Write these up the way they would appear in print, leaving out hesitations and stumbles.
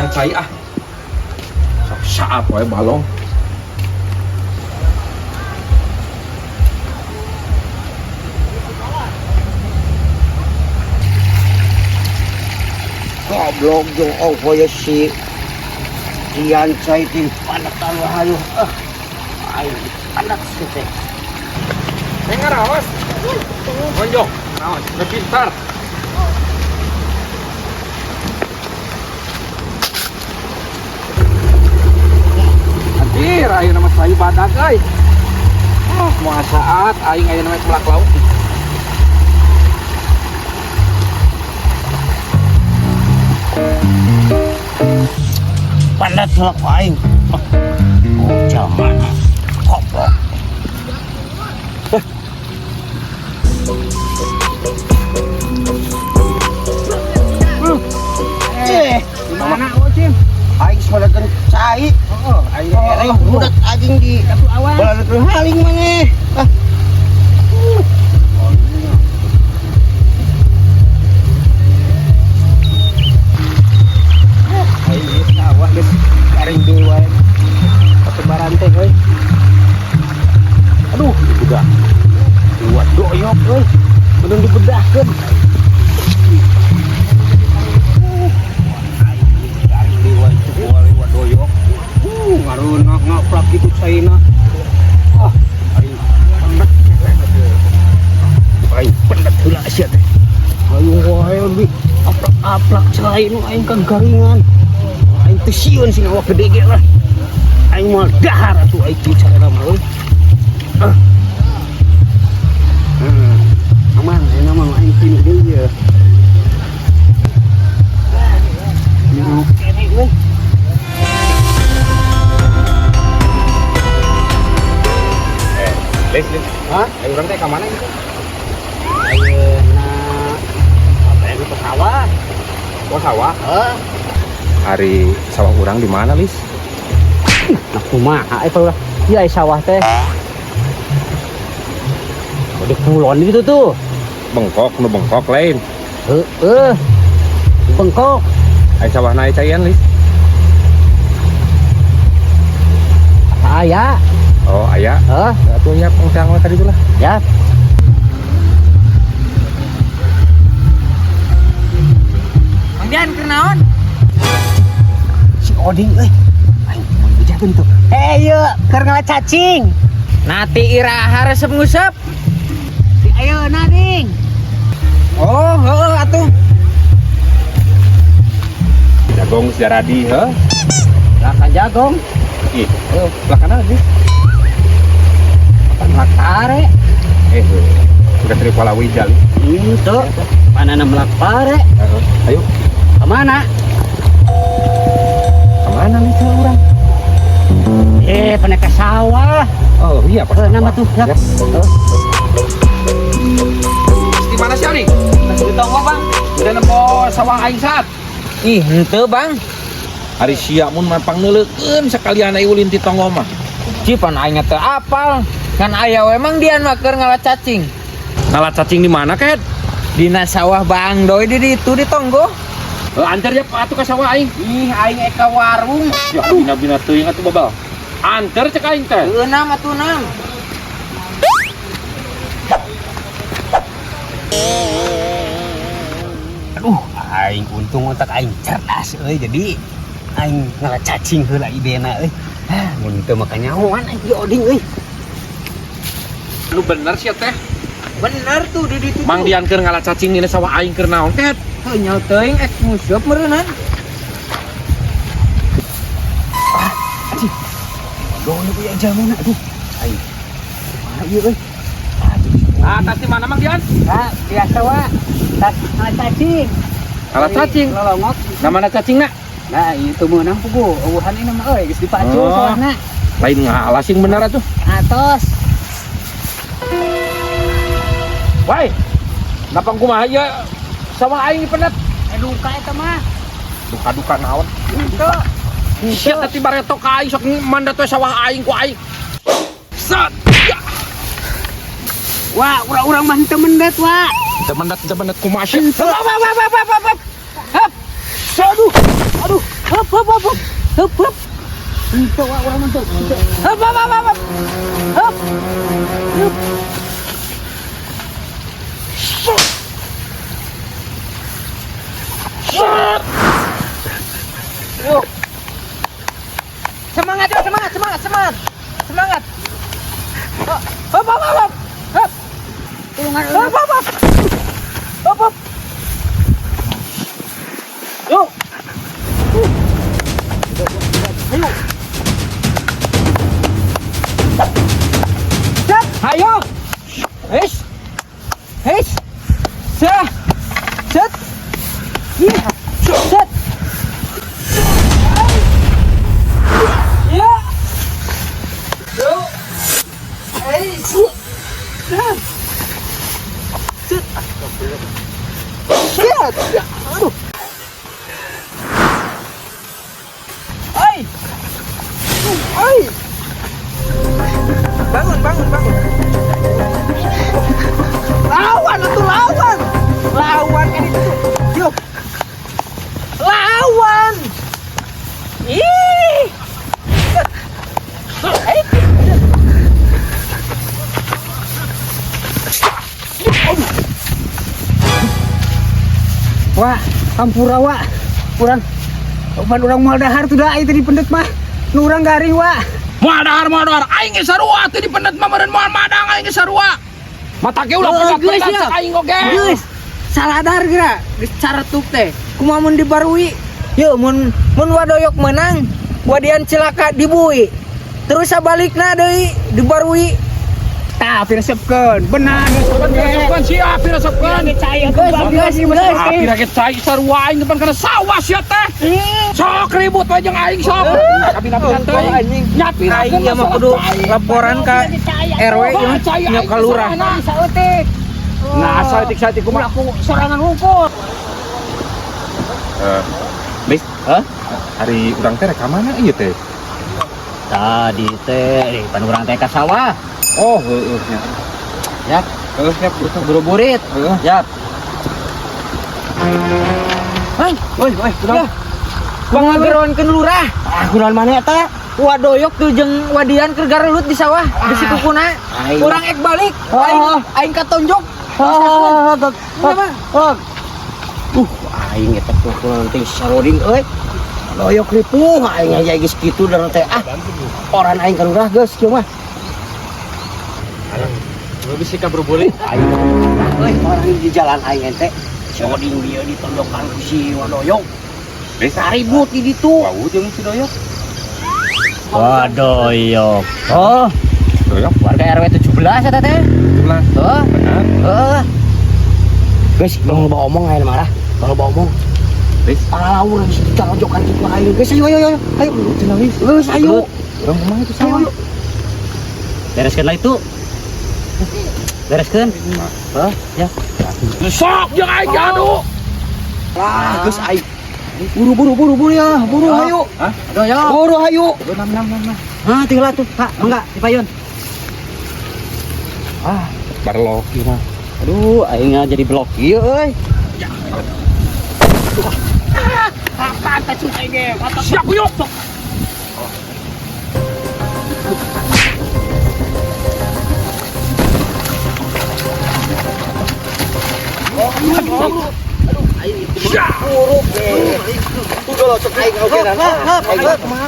Hayang cai ah. Sok saat wae balong. Goblok jeung ongko ya si Dian cai tin panak talu hayu. Ah. Aing panak sih teh. Neng ngaraos. Monjok, naon? Udah pintar. Anjir, ayeuna mah sayu badag euy. Oh, moal saat aing ayeuna mah melak lauk. Panak lah ku aing. Ah. Oh, zaman. Goblok. Eh, Mana Ocim? Aing sodagkeun cai. Heeh, aing Oh, budak anjing di baladakeun haling maneh. Ah. Aing geus sawah geus garing deui wae. Patebaran teh euy. Aduh, budak. Dua doyok euy. Belum dibedahkeun. Aing garing deui wae teu wae doyok. Ngareunah ngaplak kitu caina. Ah, aing pendet. Aing pendet heula sia teh. Ayo wae lebih aplak-aplak cai nu aing kagaringan. Aing teu sieun sing awak gede ge lah. Aing moal dahar atuh aing kieu carana mah euy. Ah. Hmm. Aman, ayeuna mah aing tinu deui ye. Nu kene euy. Eh, Lis, Lis. Hah? Ayo urang teh ka mana gitu? Ayeuna apa yang ke sawah? Oh, sawah. Heeh. Ari sawah urang di mana, Lis? Nah, kumaha eta ulah. Ieu aya sawah teh. Di kulon gitu tuh. Bengkok, nu bengkok lain. Heeh. Bengkok. Ari sawah naik caian, Lis. Aya. Oh, aya. Heeh. Atuh ya pengtang tadi itulah. Ya. Mang Dian keur naon? Si Oding euy. Aing mau bejakeun tuh. Eh, ieu keur ngala cacing. Nati iraha resep ngusep. Di ayeuna ding. Oh, heeh atuh. Jagong sejaradi, heuh. Lakan jagong. Ih, heuh, belakana lagi. Apa melak pare? Eh, heuh. Udah dari Palawija, Lis. Itu. Panana melak pare. Heeh. Ayo, Kemana? kemana Lis urang? Eh, pernah ke sawah. Oh, iya, Pak. Eh, nama tuh. Ya. Ya. Di mana sih, Ning? Di tonggo, Bang. Udah nempo sawah aing saat. Ih, henteu, Bang. Ari sia mun mah pangneulekeun sakalian ai ulin ti tonggo mah. Cipan aing teu apal. Ngan aya we Mang Dian mah keur ngala cacing. Ngala cacing di mana, Ket? Dina sawah Bang Doi di ditu di tonggo. Eh, antar ya atuh ka sawah aing. Ih, aing eka warung. Ya bina-bina teuing atuh babal. Antar cek aing teh. Eunam atuh nam. Aduh, aing untung otak aing cerdas euy jadi aing ngala cacing heula idena euy. Ah, mun teu mah kanyahoan aing di Oding euy. Lu bener sih teh. Bener tuh di ditu. Mang Dian keur ngala cacing dina sawah aing keur naon, Ket? Heuh nyaho teuing ek nguseup meureunnan. Doyok ieu jalmana aduh. Aing. Kumaha ieu euy? Ah, tas di mana Mang Dian? Nah, biasa wa. Tas ngala cacing. Ngala cacing. Lolongok. Namana cacingna? Nah, itu meunang pugu. Eueuhan ini mah euy geus dipacul Oh. sawahna. Lain ngala sing bener atuh. Atos. Woi. Napang kumaha ieu sawah aing dipendet. Eh duka eta mah. Duka-duka naon? Henteu. Sia teh bareto ka aing sok mandat we sawah aing ku aing. Set. Ya. Wah, urang-urang mah henteu mendet, wa. Teu mendet, teu mendet kumaha sih? Henteu. Wah, wah, wah, wah, wah, wah. Hap. Aduh. Aduh. Hup hup hup hup. Hup hup. Henteu, Wak, urang mah teu. Hup hup hup hup. Hup. Hup. Yuk. Semangat yuk, semangat, semangat, semangat. Semangat. Hup hup hup hup. Hup. Hup hup hup. Hup hup. Yuk. Ayo. Set, ayo. Heis. Heis. Set. Set. Iya. Set. Ya. Yuk. Heis. Set. Set. Set. Aduh. Oi. Oi. Bangun, bangun, bangun. Lawan itu lawan. Lawan ini tuh. Yuk. Lawan. Ih. Eh. Wah, hampura, Wak. Urang pan urang moal dahar tuh da tadi pendet mah. Nu urang garing, Wak. Moal dahar, moal dahar. Aing ge sarua teu dipendet mah meureun moal madang aing ge sarua. Mata ge ulah Oh, geus pendat-pendat ya. cek aing oge. Geus. Saladar geura, geus caretuk teh. Kumaha mun dibarui? Yeuh, mun mun Wadoyok menang, Wadian celaka dibui. Terus sabalikna deui dibarui. Tah, piresepkeun. Benar geus. Piresepkeun sia, piresepkeun. Cai Geus, geus, geus. Ah, pira ge cai sarua aing depan kana sawah sia teh. Sok ribut we jeung aing sok. Kabina-bina teuing. Anjing. Nyapirakeun Aing ieu mah kudu laporan ka RW ieu mah nya ka lurah. Saeutik. Nah, saeutik-saeutik kumaha? Aku sorangan hungkul. Eh, Bis, Hah? hari urang teh rek ka mana ieu teh? Tadi teh pan urang teh ka sawah. Oh, heueuh nya. Ya, Heueuh nya Buru-burit. Heueuh. Yap. Mang, Woi, woi, ya. Bang ngageroankeun lurah. Ah, kunaon maneh eta? Wadoyok tuh jeung Wadian keur garelut di sawah di sikukuna. Aing. Urang ek balik, aing aing katonjok. Oh, Kenapa? oh. Aing eta kunaon teh saroding euy. Doyok ripuh aing aja geus kitu dan teh ah. Oran aing ka lurah geus kieu mah. Lu bisa ka buru-burit. Aing euy, orang di jalan aing ente. Saroding dia ditonjokan ku si Wadoyok. Bis, Ribut di ditu. wau jeung si Doyok. Wadoyok. Oh, Doyok warga RW 17 eta teh. 17. Oh, Benar. heeh. Guys, tong loba omong aing marah. Tong loba omong. Bis, Paralaur geus ditonjokan kitu aing. Geus ayo ayo ayo. Ayo. Geus ayo. urang kumaha itu Ayo sawah? ayo. Bereskeun lah itu. Bereskeun. Oh, ya. Sok jeung aing adu. Lah, geus aing. Buru buru buru buru ya, buru ayo. Hah? Doyok. Buru ayo. Nam nam nam nam. Ah, tinggal tuh, Pak. Mangga, dipayun. Ah, barlok ieu mah. Aduh, aing jadi blok ieu euy. Siap yuk.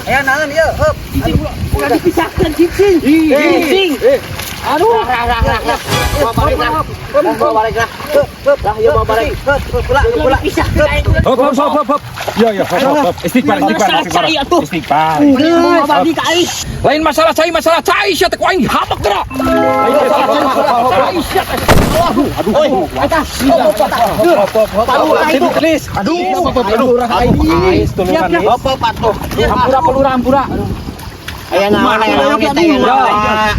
Ya naon ieu, heup. Ulah dipisahkeun cicing. Cicing. Aduh, rah rah rah rah. Bawa balik lah. Bawa balik lah. Lah, ya bawa balik. Pula, pula. Hop hop hop hop hop. Ya ya hop hop hop. Istighfar istighfar istighfar. Istighfar. Bawa balik ka aing. Lain masalah cai, masalah cai sia teh ku aing habak geura. Lain masalah cai sia teh. Aduh, aduh. Oi, eta. Aduh, aduh, aduh, aduh, Siap, siap. Hampura pelurah, hampura. Aya naon, aya naon kita aya naon.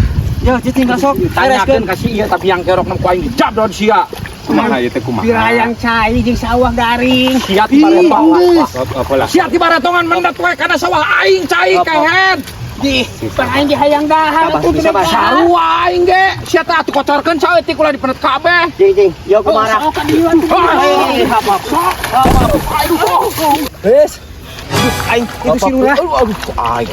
Yo, cicing kasok. Tanyakeun ka si ieu tapi yang kerok nem ku aing dijabdon sia. Kumaha ieu teh kumaha? Pirayang cai jeung sawah garing. Sia ti baretongan. Apa lah? Sia ti baretongan mendet we kana sawah aing cai kehed. Di, pan aing ge hayang dahar atuh bisa, Bas. Sarua aing ge. Sia teh atuh kocorkeun saeutik ulah dipenet kabeh. Jing jing, yo kumaha. Ah, Hap hap. Sok. Aduh, sok. Wis. Aing itu si lurah. Aduh, aduh, aing.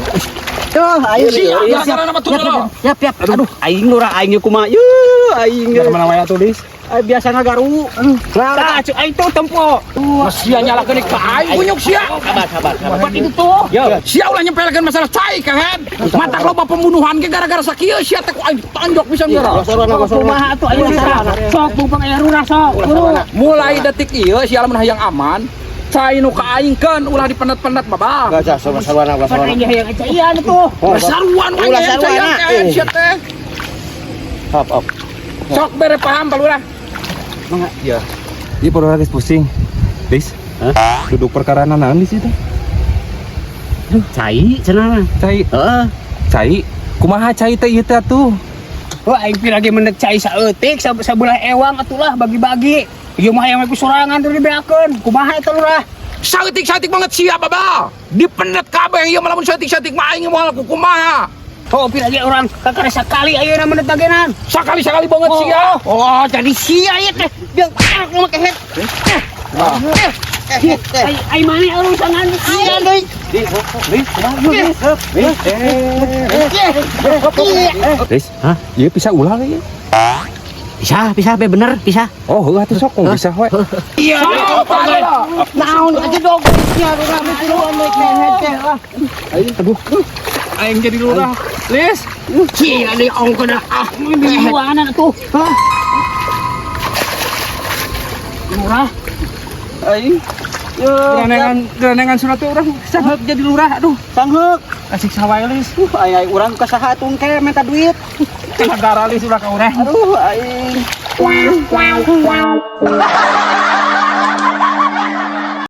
Tuh, aing. Sia, gara-gara nama tuh lurah. Yap, yap. Aduh, aing lurah aing ieu kumaha? Yuh, aing. Mana wae atuh, Lis? Biasa ngagaru. Tah, cuk aing tuh tempo. Sia nyalakeun ka aing kunyuk sia. Sabar, sabar, sabar. Buat itu tuh. Yo. Sia ulah nyempelkeun masalah cai kahet. Matak loba pembunuhan ge gara-gara sakieu sia teh ku aing tonjok pisan geura. Kumaha atuh aing lurah. Sok mumpung aya lurah sok. Buru. Mulai detik ieu sia lamun hayang aman, cai nu ka aing keun ulah dipendet-pendet babah. Gajah sama sarwana ulah Pan sarwana. aing hayang caian tuh. Ulah saruan wae Ulah hayang sarwana. caian kahet sia teh. Hop, hop. Sok bere paham Pak Lurah. Iya. Iya, Pak Lurah geus pusing. Lis, duduk perkara naon di situ? Cai cenah. Cai, Heeh. cai. Kumaha cai teh ieu teh atuh? Wah, aing pira ge mendet cai saeutik sabelah ewang atulah bagi-bagi. Ieu mah hayang ku sorangan tuh dibeakeun. Kumaha eta lurah? Saeutik-saeutik banget sia babah. Dipendet kabeh ieu mah lamun saeutik-saeutik mah aing moal ku kumaha. Oh, pira ge urang kakara sakali ayeuna mendet bagenan. Sakali-sakali banget sia. Oh, jadi sia ieu teh. Biang ah mah kehet. Ai ai mana urusan sia deui. Lis, hah? Ieu bisa ulah ieu. Bisa, bisa be bener, bisa. Oh, heuh atuh sok bisa we. Iya. Naon aja dong. Ya lurah mesti lu kehet teh lah. Aduh. Aing jadi lurah. Lis, Sia deui ongkona ah. Mingguanan atuh. Hah? Lurah. aing. Geranengan geranengan surat teh urang sangheuk jadi lurah aduh. Sangheuk. Asik sawae Lis. Aing aing urang ka saha atuh engke minta duit. Negara Lis ulah ka urang. Aduh aing.